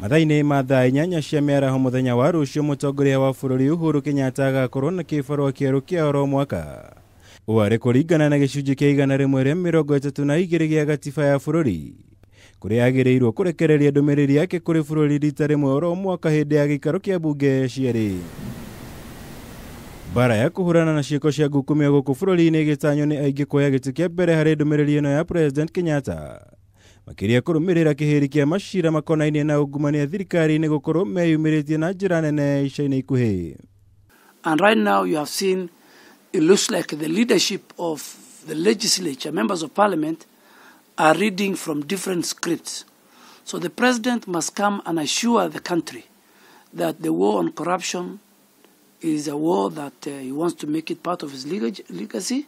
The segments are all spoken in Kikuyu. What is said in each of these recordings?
Mathaa-inĩ ma thaa 8 cia mĩaraho mũthenya wa rũciũ, mũtongoria wa bũrũri Uhuru Kenyatta agakorwo na kĩbarũa kĩerũ kĩa oro mwaka. Ũũ arĩ kũringana na gĩcunjĩ kĩa 132 gĩa gatiba ya bũrũri, kũrĩa agĩrĩirwo kũrekereria ndũmĩrĩri yake kũrĩ bũrũri rita rĩmwe oro mwaka hĩndĩ ya gĩikaro kĩa bunge cierĩ. Mbara ya kũhũrana na ciĩko cia ngukumio gũkũ bũrũri-inĩ ĩgĩtanywo nĩ aingĩ kuoya gĩtĩ kĩa mbere harĩ ndũmĩrĩri ĩno ya President Kenyatta, makĩria kũrũmĩrĩra kĩhĩri kĩa macira makonainie na ungumania thirikari-inĩ gũkorwo meyumĩrĩtie na njĩra nene ica-inĩ ikuhĩ. And right now you have seen it looks like the leadership of the legislature, members of parliament, are reading from different scripts. So the president must come and assure the country that the war on corruption is a war that he wants to make it part of his legacy,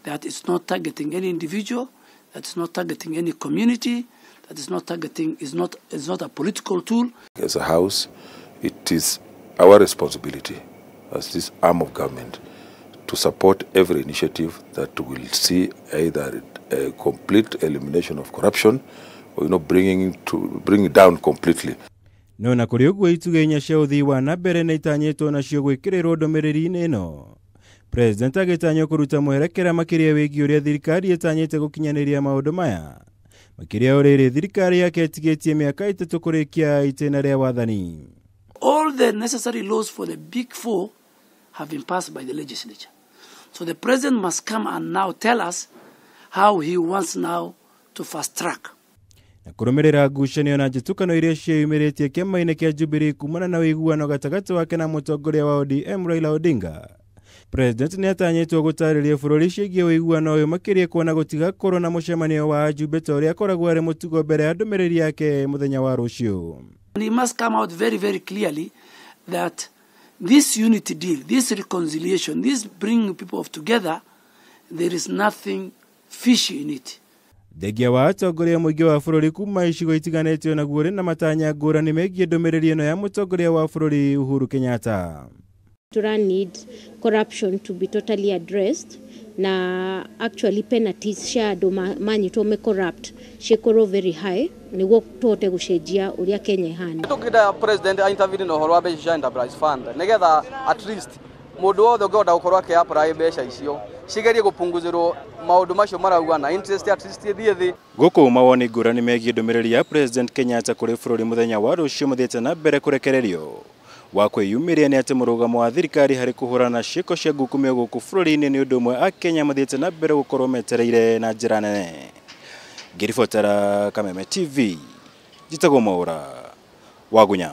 that it's not targeting any individual, that it's not targeting any community, that it's not targeting, is not a political tool. As a house, it is our responsibility as this arm of government to support every initiative that will see either a complete elimination of corruption or bringing it down completely. No na kũrĩ ũguo itugĩ inya cia ũthii wa na mbere nĩ itanyĩtwo nacio gwĩkĩrĩrwo ndũmĩrĩri-inĩ ĩno. President agĩtanywo kũruta mwerekera makĩria wĩgiĩ ũrĩa thirikari ĩtanyĩte gũkinyanĩria maũndũ maya, makĩria o rĩrĩ thirikari yake ĩtigĩtie mĩaka 3 kũrĩkia itĩna rĩa wathani. All the necessary laws for the big four have been passed by the legislature. So the president must come and now tell us how he wants now to fast track. Na kũrũmĩrĩra ngucanio na njĩtũkano iria cieyumĩrĩtie kĩama-inĩ kĩa Jubilee kumana na ũiguano gatagatĩ wake na mũtongoria wa ODM Raila Odinga, President nĩatanyĩtwo gũtarĩria bũrũri ciĩgiĩ ũiguano ũyũ makĩria kuona gũtigakorwo na mũcemanio wa ajumbe ta ũrĩa akoragwo arĩ mũtugo mbere ya ndũmĩrĩri yake mũthenya wa rũciũ. And he must come out very, very clearly that this unity deal, this reconciliation, this bringing people together, there is nothing fishy in it. Thengia wa atongoria mũingĩ wa bũrũri kuma icigo itiganĩte onaguo ũrĩ na matanya ngũrani megiĩ ndũmĩrĩri ĩno ya mũtongoria wa bũrũri Uhuru Kenyatta. Tura need corruption to be totally addressed na actually penalties cia andũ manyitwo me corrupt cikorwo very high niguo tuhote gũcenjia ũrĩa Kenya ĩhana. Tũkĩenda president intervene na ũhoro wa mbeca cia enterprise fund nigetha at least mũndũ wothe ũngĩhota gũkorwo akĩ-apply mbeca icio cigerie gũpunguzĩrwo maũndũ macio marauga na interest at least ĩthiĩ thĩ. Gũkũ mawoni ngũrani megiĩ ndũmĩrĩri ya President Kenyatta kũrĩ bũrũri mũthenya wa rũciũ mũthiĩte na mbere kũrekererio wa kwĩyumĩria nĩ atĩ mũrũgamo wa thirikari harĩ kũhũrana na ciĩko cia ngukumio gũkũ bũrũri-inĩ nĩ ũndũ ũmwe Akenya mathiĩte na mbere gũkorwo metereire na njĩra nene. Ngĩribotera Kameme TV, njĩtagwo Mwaũra Wagunya.